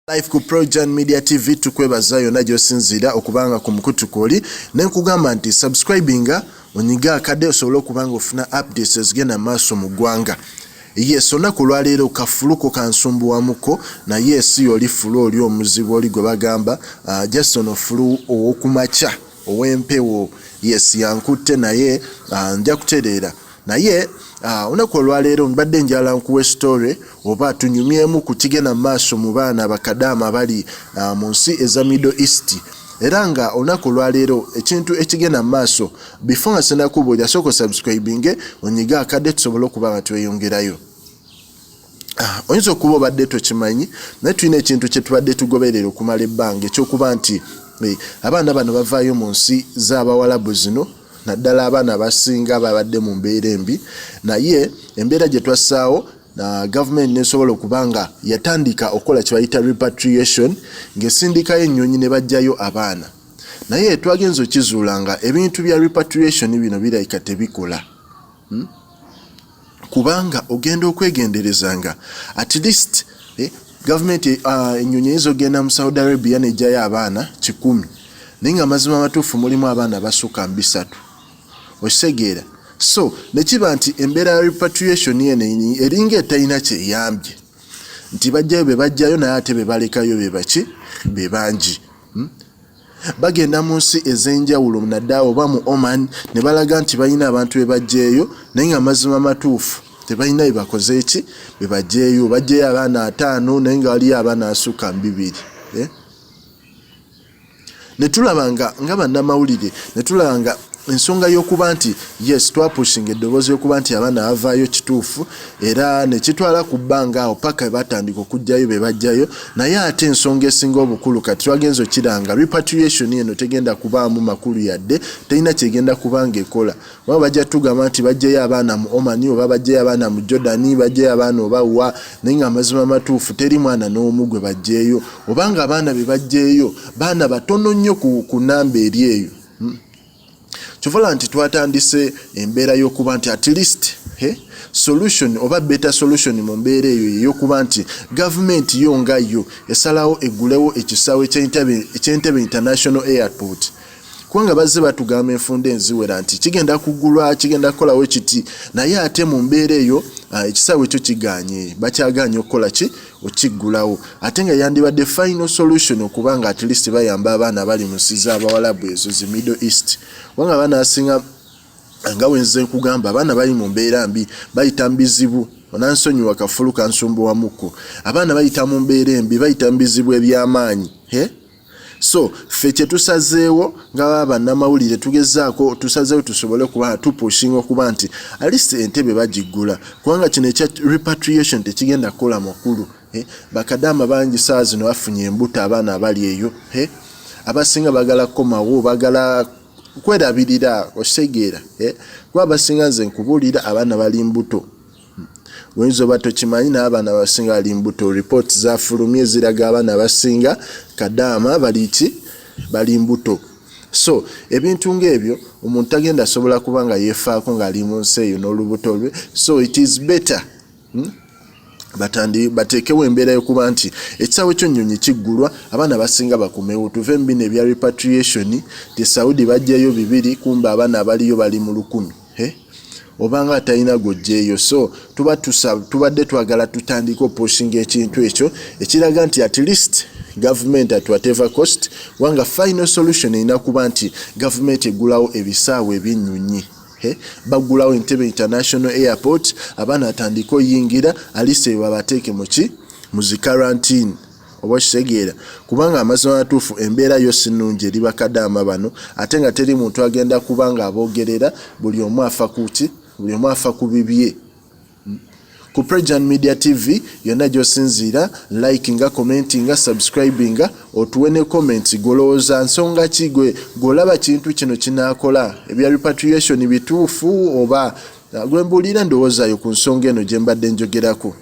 Live ku Projan Media TV, tukwebaza yonna gy'osinziira okubanga ku mukutu kwoli, ne nkugamba nti subscribinga, onyiga akadde osobole okuba nga ofuna updates ezigenda maaso mu ggwanga. Yes, olunaku olwaleero kafuluko kansumbuwamuko, naye si oli flu oli omuzibu oli gwe bagamba, just ono flu ow'okumakya ow'empewo. Yes, yankutte, naye nja kutereera. Naye olunaku olwaleero mbadde njala nkuwa story oba tunyumyemu ku kigenda mu maaso mu baana bakadaama abali mu nsi eza Middle East. Era nga olunaku olwaleero ekintu ekigenda mu maaso, before nga senakubuulira, sooka osubscribinge, onyige akadde tusobole okuba nga tweyongerayo. Oyinza okuba obadde tokimanyi, naye tulina ekintu kye tubadde tugoberera okumala ebbanga, ekyokuba nti abaana bano bavaayo mu nsi z'Abawalabu zino, naddala abaana abasinga babadde mu mbeera embi. Naye embeera gye twassaawo na gavumenti nesobola okuba nga yatandika okukola kye bayita repatriation, ng'esindikayo ennyonyi ne bajjayo abaana. Naye twagenza okizuula nga ebintu bya repatriation bino birabika tebikola, Kubanga ogenda okwegendereza nga at least gavumenti, ennyonyi eyinza okugenda mu Saudi Arabia nejjayo abaana 100, naye nga amazima amatuufu mulimu abaana basukka mu 300, okitegeera? So nekiba nti embeera ya repatriation eno eringa etalina kyeyambye, nti bajjayo be bajjayo, naye ate be balekayo be baki? Be bangi, Bagenda mu nsi ez'enjawulo, naddala oba mu Oman, ne balaga nti balina abantu be bajjaeyo, naye nga amazima amatuufu tebalina bye bakoze ki be bajjaeyo. Bajjaeyo abaana 50, naye nga waliyo abaana asukka mu 200, eh? Ne tulaba nga bannamawulire, ne tulaba nga ensonga y'okuba nti yes, twapushinga eddoboozi y'okuba nti abaana bavaayo kituufu, era ne kitwala ku bbanga awo paka batandika okuggyayo be bajjayo. Naye ate ensonga esinga obukulu, kati twagenza okiranga repatriation eno tegenda kubaamu makulu yadde, terina kyegenda kuba ng'ekola. Oba bajja tugamba nti bajjayo abaana mu Oman, oba bajjayo abaana mu Jordan, bajjayo abaana oba wa, naye nga amazima matuufu teri mwana n'omu gwe bajjaeyo, obanga abaana be bajjaeyo baana batono nnyo ku namba eri eyo. Kyovala nti twatandise embeera y'okuba nti at least solution oba better solution mu mbeera eyo ey'okuba nti gavumenti yo nga yo esalawo eggulewo ekisaawe eky'Entebbe International Airport, kubanga bazze batugamba enfunda enziwera nti kigenda kuggulwa, kigenda kukolawo kiti, naye ate mu mbeera eyo ekisaawe ekyo kiganye, bakyaganye okukola ki? Okiggulawo. Ate nga yandibadde final solution okuba nga at least bayamba abaana abali mu nsi z'Abawalabu ezo zi Middle East, kubanga abaana asinga, nga wenze nkugamba, abaana bali mu mbeera mbi, bayita mu bizibu. Onansonyiwa, kafulu kansumbuwamuko. Abaana bayita mu mbeera embi, bayita mu bizibu eby'amaanyi. So ffe kyetusazeewo nga baba bannamawulire, tugezaako, tusazeewo tusobole kuba tupushinga okuba nti at least Entebe bagiggula, kubanga kino ekya repatriation tekigenda kukola makulu. Bakadaama bangi saa zino bafunye embuto. Abaana abali eyo, abasinga bagala kukomawo, bagala kwerabirira, okitegeera? Kuba abasinga, nze nkubuulira, abaana bali mbuto. Oyinza oba tokimanyi, naye abaana abasinga bali mbuto. Report zafulumye ziraga abaana abasinga kadaama bali ki? Bali mbuto. So ebintu ngaebyo omuntu tagenda asobola kuba nga yeefaako ng'ali mu nsi eyo n'olubuto lwe. So it is better, Batandi bateekewo embeera y'okuba nti ekisaawe ky'ennyonyi kiggulwa, abaana basinga bakomewo, tuve mu bino ebya repatriation ti Saudi bajjayo 200, kumbe abaana abaliyo bali mu 1000, eh? Obanga atalina gojjeeyo. So tuba tubadde twagala tutandike opushinga ekintu ekyo ekiraga nti at least government at whatever cost, kubanga final solution erina kuba nti gavumenti eggulawo ebisaawe ebyennyonyi, baggulawo Entebbe International Airport, abaana atandike oyingira, at least eyo babateeke muki? Mu zi quarantine, oba okitegeera? Kubanga amazima matuufu embeera yo si nnungi eri bakadaama bano, ate nga teri muntu agenda kuba nga aboogerera. Buli omu afa kuki? Buli omu afa ku bibye. Ku Prejan Media TV yonna gy'osinziira, likinga, commentinga, subscribinga, otuwe ne comments. Golowooza nsonga ki gwe gw'olaba kintu kino kinaakola? Ebya repatriation bituufu oba? Gwe mbuulira ndowoozayo ku nsonga eno gye mbadde njogerako.